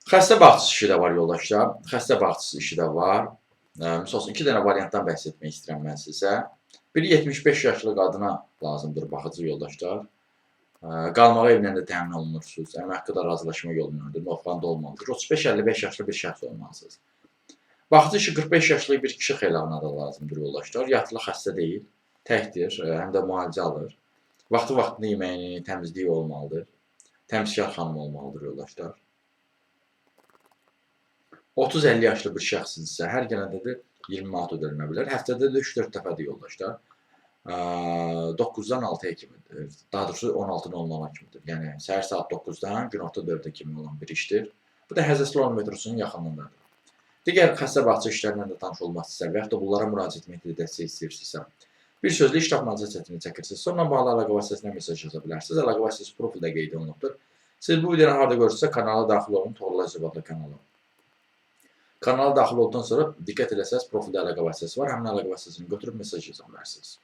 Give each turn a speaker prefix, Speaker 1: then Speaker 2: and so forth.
Speaker 1: Xəstə bağçası işi də var yoldaşlar. Xəstə bağçası işi də var. Misal üçün, 2 dənə variantdan bəhs etmək istəyirəm mən sizə. Biri 75 yaşlı qadına lazımdır baxıcı yoldaşlar. Qalmağa evlə də təmin olunursunuz. Əmək haqqı da razılaşma yolundandır. Novxanında olmalıdır. 35-55 yaşlı bir şəxs olmalısınız. Baxıcı işi 45 yaşlı bir kişi xeylağına da lazımdır yoldaşlar. Yatılı xəstə deyil, təkdir, həm də müalicə alır. Vaxtı-vaxtında yeməyini, təmizliyi olmalıdır. Təmizkar xanım olmalıdır yoldaşlar. 30-50 yaşlı bir şəxsinizsə, hər gələndə də 20 manat ödənilmə bilər. Həftədə də 3-4 dəfədir yoldaşlar. 9-dan 6-ya kimidir. Daha doğrusu 16:00-a kimidir. Yəni səhər saat 9-dan günorta 4-ə kimi olan bir işdir. Bu da Həzrət Süleyman metrosunun yaxınlığındadır. Digər xəstə bağça işlərindən də tanış olmaq istəyirsə və yaxud da bunlara müraciət etməkdə dəstək istəyirsinizsə, bir sözlə iş tapmaca çətinlik çəkirsiniz. Sonra bağlı əlaqə vasitəsinə mesaj yaza bilərsiniz. Əlaqə vasitəsi profildə qeyd olunubdur. Siz bu videonu harada görürsünüzsə kanala daxil olun, Toğrul Əcəb adlı kanala. Kanala daxil olduqdan sonra diqqət eləsəniz profildə əlaqə vasitəsi var. Həmin əlaqə vasitəsini götürüb mesaj yaza bilərsiniz.